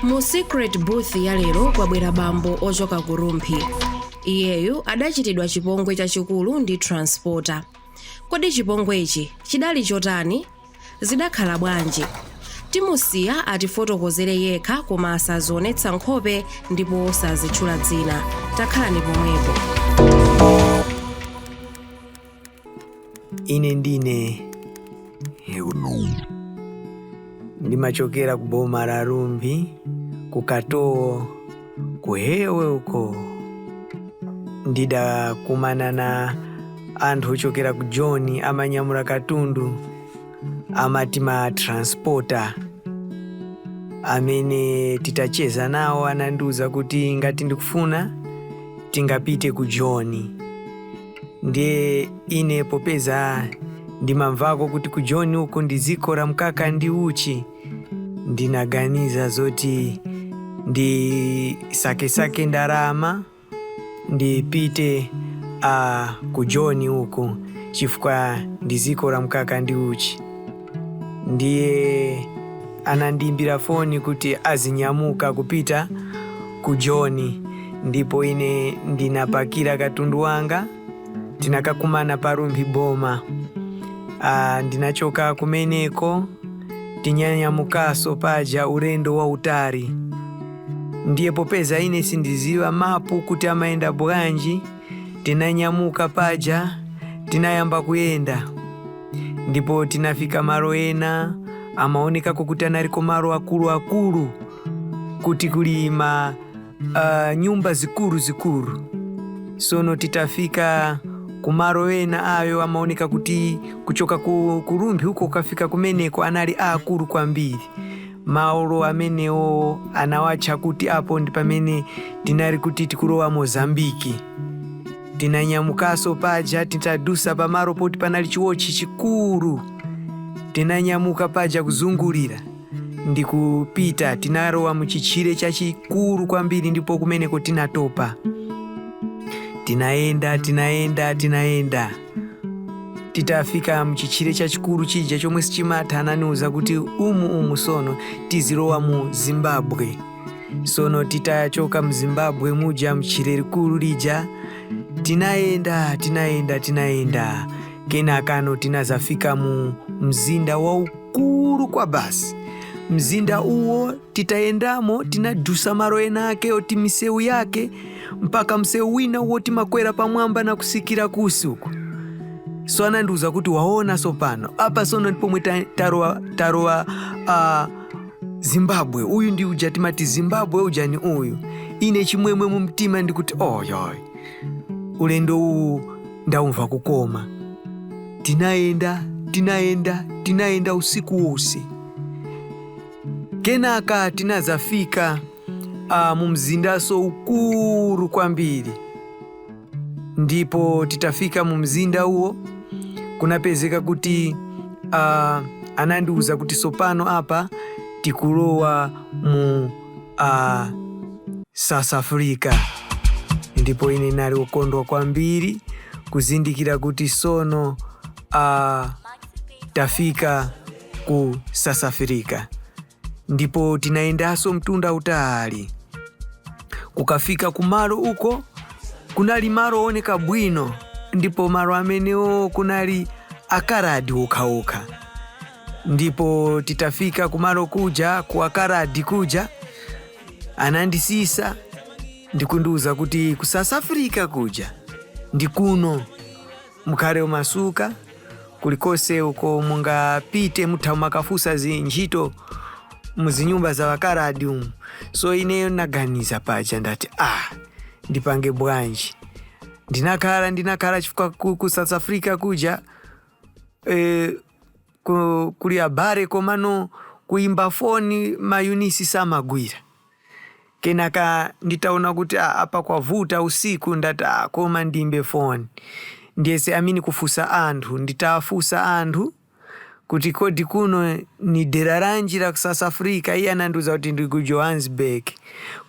Mu Secret Booth ya lero kwabwera bambo ochoka ku Rumphi. Iyeyu adachitidwa chipongwe chachikulu ndi transporter. Kodi chipongwechi chidali chotani? Zidakhala bwanji? Timusiya atifotokozere yekha, koma asazionetsa nkhope ndipo sazitchula dzina. Takhalani pomwepo. Ine ndine ndimachokera ku boma la Rumphi, ku Katowo, ku Hewe uko. Ndidakumana na anthu ochokera ku Joni amanyamula katundu, amati ma transporter, amene titacheza nawo anandiuza kuti ngati ndikufuna tingapite ku Joni. Ndiye ine popeza ndimamvako kuti ku Joni uku ndi dziko la mkaka ndi uchi, ndinaganiza zoti ndisakesake ndalama ndipite ku Joni uku, chifukwa ndi dziko la mkaka ndi uchi. Ndiye anandiimbira foni kuti azinyamuka kupita ku Joni, ndipo ine ndinapakira katundu wanga. Tinakakumana pa Rumphi boma. Ndinachoka kumeneko, tinyanyamukaso paja ulendo wautali. Ndiye popeza ine sindiziwa mapu kuti amayenda bwanji, tinanyamuka paja, tinayamba kuyenda, ndipo tinafika malo ena amaonekako kuti analiko malo akuluakulu, kuti kuli ma nyumba zikuluzikulu. Sono titafika kumalo ena ayo amaoneka kuti kuchoka ku Rumphi uko kukafika kumeneko anali akulu kwambiri. Malo amenewo anawatcha kuti apo ndi pamene tinali kuti tikulowa Mozambiki. Tinanyamukaso paja, titadusa pamalo poti panali chiwotchi chikulu, tinanyamuka paja kuzungulira ndikupita, tinalowa muchitchire chachikulu kwambiri, ndipo kumeneko tinatopa. Tinayenda, tinayenda, tinayenda, titafika mchitchire chachikulu chija chomwe sichimatha, ananiuza kuti umu sono tizilowa mu Zimbabwe. Sono titachoka mu Zimbabwe muja, mtchire likulu lija, tinayenda, tinayenda, tinayenda, kenakano tinazafika mu mzinda waukulu kwa basi. Mzinda uwo titayendamo, tinadusa malo ena ake oti misewu yake mpaka msewu wina uwo timakwera pamwamba na kusikira kusi uko. So anandiuza kuti, "Waona sopano apa, sono ndipomwe tarowa Zimbabwe. Uyu ndi uja timati Zimbabwe uja ni uyu." Ine chimwemwe mu mtima, ndikuti, "Oyoy, ulendo uwu ndaumva kukoma." Tinayenda, tinayenda, tinayenda usiku wonse. Kenaka tinazafika mu mzindaso ukulu kwambiri, ndipo titafika mu mzinda uwo kunapezeka kuti anandiuza kuti sopano apa tikulowa mu South Africa. Ndipo ine nali wokondwa kwambiri kuzindikira kuti sono tafika ku South Africa. Ndipo tinayendanso mtunda utali kukafika kumalo uko kunali malo ooneka bwino, ndipo malo amenewo kunali akaradi okhaokha. Ndipo titafika kumalo kuja, ku akaradi kuja, anandisisa ndikundiuza kuti ku South Africa kuja ndi kuno, mukhale umasuka kulikonse uko mungapite, mutha makafusa ntchito muzinyumba za wakaradi umu. So ineyo naganiza paja, ndati, "Ah, ndipange bwanji?" Ndinakhala chifukwa ku South Africa kuja kuli abale, komano kuimba foni mayunisi samagwira. Kenaka nditaona kuti, ah, apa kwavuta usiku, ndati, "Ah, koma ndimbe foni ndiyese amini kufusa anthu." Nditafusa anthu kuti kodi kuno ni dera lanji la ku South Africa, iye anandiuza kuti ndi ku Johannesburg.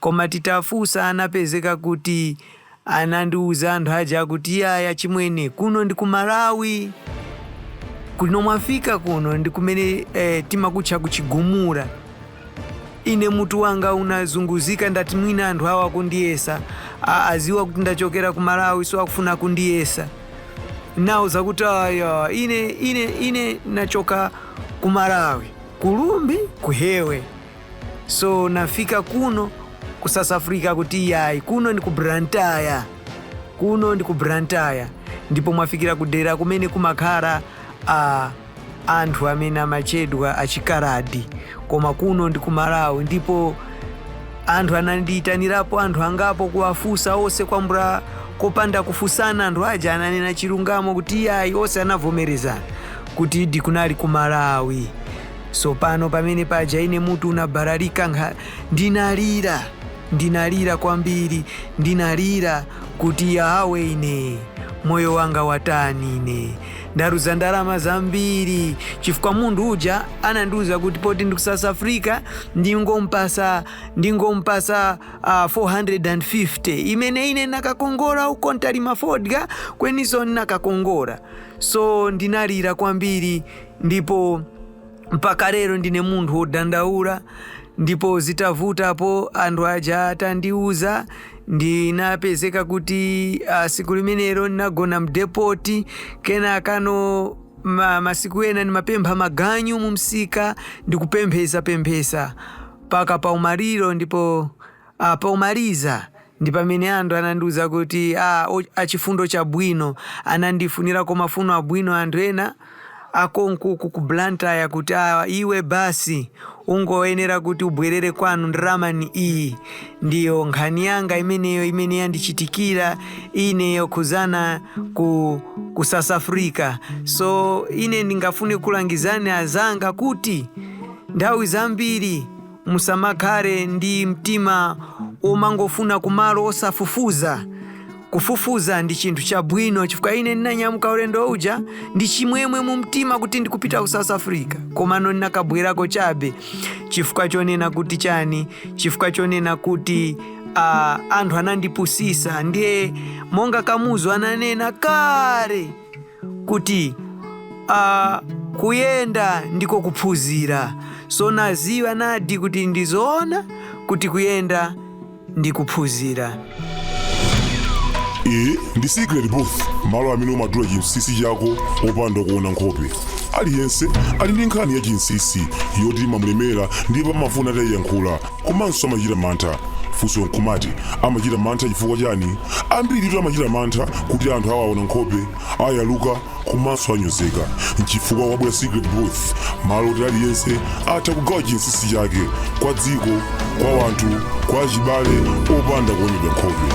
Koma titafusa, anapezeka kuti anandiuza anthu aja kuti, "Iyaya chimwene, kuno ndi ku Malawi. Kuno mwafika kuno ndi kumene timakutcha kuchigumula." Ine mutu wanga unazunguzika, ndati mwina anthu awa akundiyesa, aziwa kuti ndachokera ku Malawi, so akufuna kundiyesa. Nauza kuti aya, ine nachoka ku Malawi, kulumbi kuhewe, so nafika kuno ku South Africa kuti yayi, kuno ndi ku Blantyre, kuno ndi ku Blantyre, ndipo mwafikira kudera kumene kumakhala anthu amene amachedwa achikaradi, koma kuno ndi ku Malawi. Ndipo anthu anandiyitanirapo anthu angapo kuwafusa onse kwambura kopanda kufusana, anthu aja ananena chilungamo kuti iyayi, onse anavomerezana kuti idi kunali ku Malawi. So pano pamene paja ine mutu unabalalika, ndinalira, ndinalira kwambiri, ndinalira kuti yawe, ine moyo wanga watani? Ine ndaluza ndalama zambiri, chifukwa munthu uja anandiuza kuti poti ndi ku South Africa ndingompasa 450 imene ine nakakongola uko ntalima fodya kweniso nakakongola. So ndinalira kwambiri, ndipo mpaka lero ndine munthu wodandaula. Ndipo zitavutapo, anthu aja atandiuza, ndinapezeka kuti siku limenelo ndinagona mdepoti. Kenakano masiku ena ndimapempha maganyu mu msika, ndikupemphesa pemphesa paka paumaliro. Ndipo paumaliza ndi pamene anthu anandiuza kuti achifundo chabwino anandifunirako mafuno abwino anthu ena akonkuku ku Blantyre kuti iwe basi ungoyenera kuti ubwerere kwanu, ndalama ni iyi. Ndiyo nkhani yanga imeneyo imene yandichitikira ine yokhuzana ku South Africa. So ine ndingafune kulangizani azanga kuti nthawi zambiri musamakhale ndi mtima omangofuna kumalo osafufuza. Kufufuza ndi chinthu chabwino, chifukwa ine ndinanyamuka ulendo uja ndi chimwemwe mu mtima kuti ndikupita ku South Africa, komano ndinakabwerako chabe chifukwa chonena kuti chani? Chifukwa chonena kuti anthu anandipusisa. Ndiye monga Kamuzu ananena kale kuti kuyenda ndiko kuphunzira. So naziwa nadi kuti ndizoona kuti kuyenda ndi kuphunzira. Iyi ndi Secret Booth, malo amene umadula chinsinsi chako popanda kuona nkhope. Aliyense ali ndi nkhani ya chinsinsi yoti imamulemera ndipo amafuna atayiyankhula, komanso amachita mantha. Funso nkumati, amachita mantha chifukwa chani? Ambiritu amachita mantha kuti anthu awaona nkhope, ayaluka komanso anyozeka. Nchifukwa wabwera Secret Booth, malo kuti aliyense atha kugawa chinsinsi chake kwa dziko, kwa wanthu, kwa achibale, opanda kuonedwa nkhope.